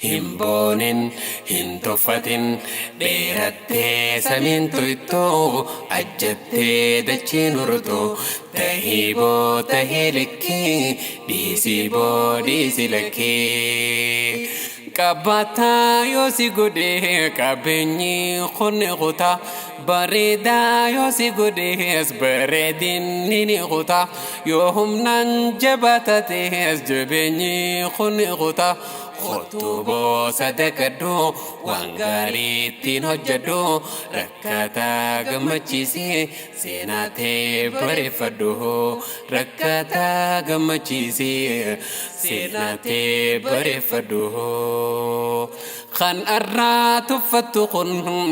Hin boonin, hin tuffatin, dheerattee samiin tuyxuu, ajjattee dachiin urtuu, tahii boo tahii likkii, dhiisii boo dhiisi lakkii. Qabbataa yoo si godhe qabeenyi kun kutaa, bareedaa yoo si godhes bareedinni ni kutaa, yoo humnaan jabaatates jabeenyi kun kutaa. Kottu boo sadaqadhu, waan gaarii ittiin hojjedhu, rakkataa gammachiisi, seenaa tee bareeffadhu. Rakkataa gammachiisi, seenaa tee bareeffadhu. Kan arraa tuffattu kun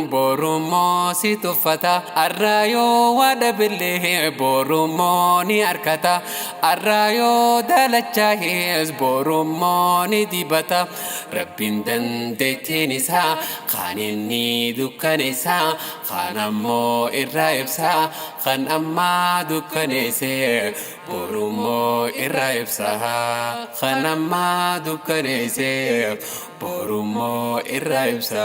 borummoo si tuffata. Arraa yoo waa dhabillee borummoo ni argata. Arraa yoo dalachaa'es borummoo ni dibata. Rabbiin dandeettiin isaa kan inni dukkaneessa, kan ammoo irraa ibsa, kan ammaa dukkaneesse borummoo irraa ibsa. Kan ammaa dukkaneesse borummoo irraa ibsa.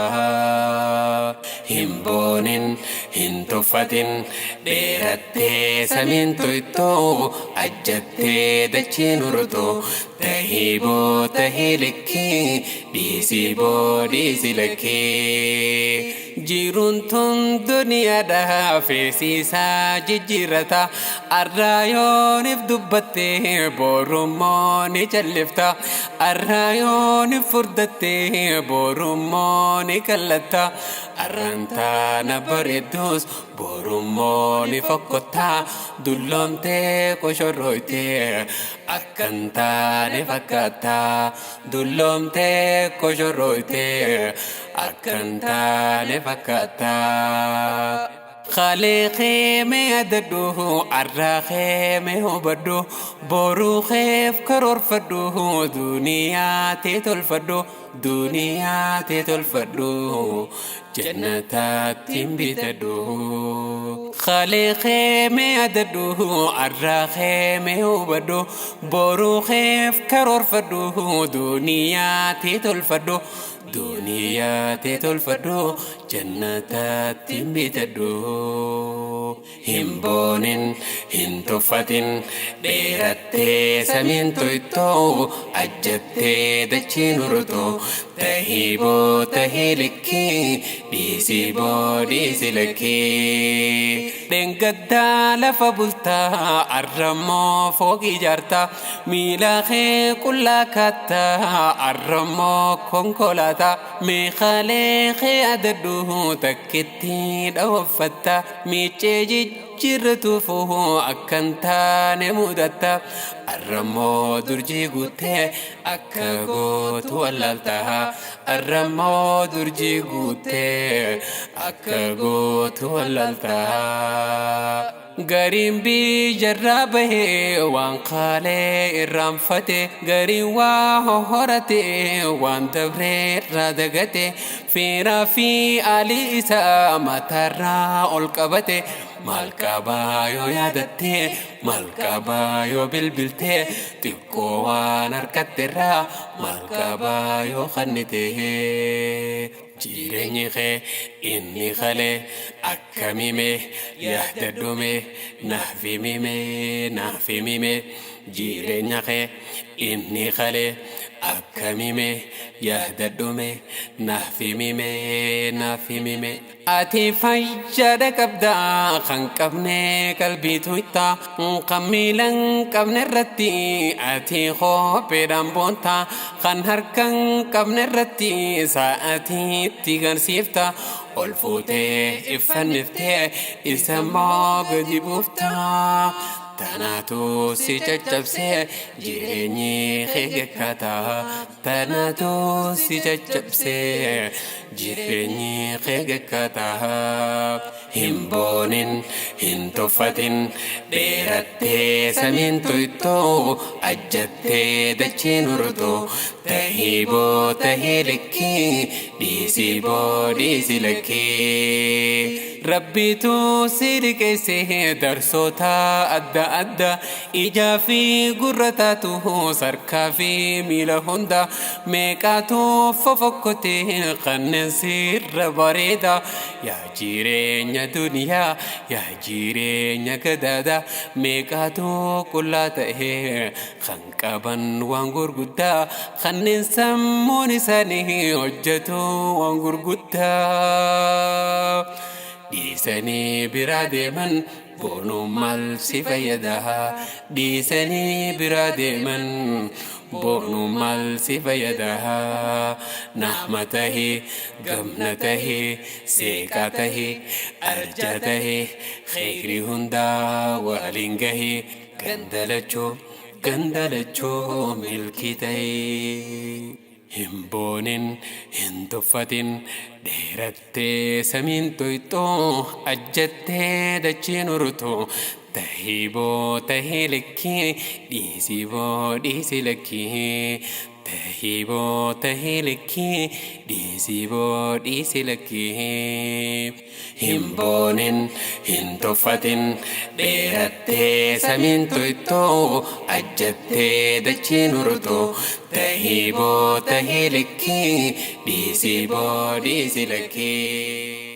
Hin boonin, hin tuffatin, dheerattee samiin tuyxuu, ajjattee dachiin urtuu, tahii boo tahii likkii, dhiisii boo dhiisi lakkii. Jiruun tun duniyaadha feesiisaa jijjiirrata. Arraa yoonif dubbattee borummoo ni callifta. Arraa yoonif furdattee borummoo ni kallatta. Arraan taana bareeddus borummoo ni fokkottaa. Dulloomtee koshorrooytee akkan taane fakkaata. Dulloomtee koshorrooytee akkan taane fakkaata. Kalee keemee yaadadhu, arraa keemee hubadhu, boruu keef karoorfadhu, duniyaa tee tolfadhu, duniyaa tee tolfadhu, jannataattiin bitadhu. Kalee keemee yaadadhu, arraa keemee hubadhu, boruu keef karoorfadhu, duniyaa tee tolfadhu, duniyaa tee tolfadhu, jannataattiin bitadhu. Hin boonin, hin tuffatin, dheerattee samiin tuyxuu, ajjattee dachiin urtuu, tahii boo tahii likkii, dhiisii boo dhiisi lakkii. Dheengaddaa lafa bultaa, arrammoo fooqii ijaartaa, miila kee qullaa kaattaa, arrammoo konkolaataa, meeshaalee kee adadhu takkitti dhawaffatta, miiccee jijjiirratuufu akkan taane mudatta. Arrammoo durjii guuttee akka gootu wallaalta. Arrammoo durjii guuttee akka gootu wallaalta. Gariin biyyarraa bahee waan qaalee irraanfate, gariin waa hohorate waan dabree irraa dagate, fiiraa fi aalii isaa mataarraa ol qabate. Maal qabaa yoo yaadatte, maal qabaa yoo bilbilte, xiqqoo waan harkatterraa maal qabaa yoo kannite. Jireenyi kee inni kalee akkamime, yaadadhume, naaf himime, naaf himime. Jireenya kee inni kalee akkamime, yaadadhume, naaf himime, naaf himime. Ati fayyaadha qabdaa kan qabne qalbii tuytaa, kan miila hin qabne irratti ati kopheedhaan boontaa, kan harka hin qabne irratti sa'aatiitti garsiifta. Ol fuutee iffanniftee isa immoo gadi buuftaa. Tanaatu si caccabsee jireenyi kee gekkaata. Tanaatu si caccabsee Jireenyi kee gakkataa. Hin boonin, hin tuffatin, dheerattee samiin tuyxuu, ajjattee dachiin urtuu. Tahii boo tahii likkii, dhiisii boo dhiisi lakkii. Rabbiitu si liqeesse darsoota adda adda, ijaa fi gurra taatu, sarkaa fi miila hunda. Meeqaatu fofokkote kanneen sirra bareeda? Yaa jireenya duniyaa, yaa jireenya gadaada, meeqaatu qullaa ta'e kan qaban waan gurguddaa, kanneen sammuun isaanii hojjetu waan gurguddaa. Dhiisanii biraa deeman, boonuun maal si fayyada? Dhiisanii biraa deeman, boonuun maal si fayyada? Nahma tahii, gamna tahii, seeqaa tahii, arjaa tahii, kheyrii hundaa waliin gahii, gandalachuu gandalachuu milkii tahii. Hin boonin, hin tuffatin, dheerattee samiin tuyxuu, ajjattee dachiin urtuu. Tahii boo tahii likkii, dhiisii boo dhiisi lakkii. Tahii boo tahii likkii, dhiisii boo dhiisi lakkii. Hin boonin, hin tuffatin, dheerattee samiin tuyxuu, ajjattee dachiin urtuu. Tahii boo tahii likkii, dhiisii boo dhiisi lakkii.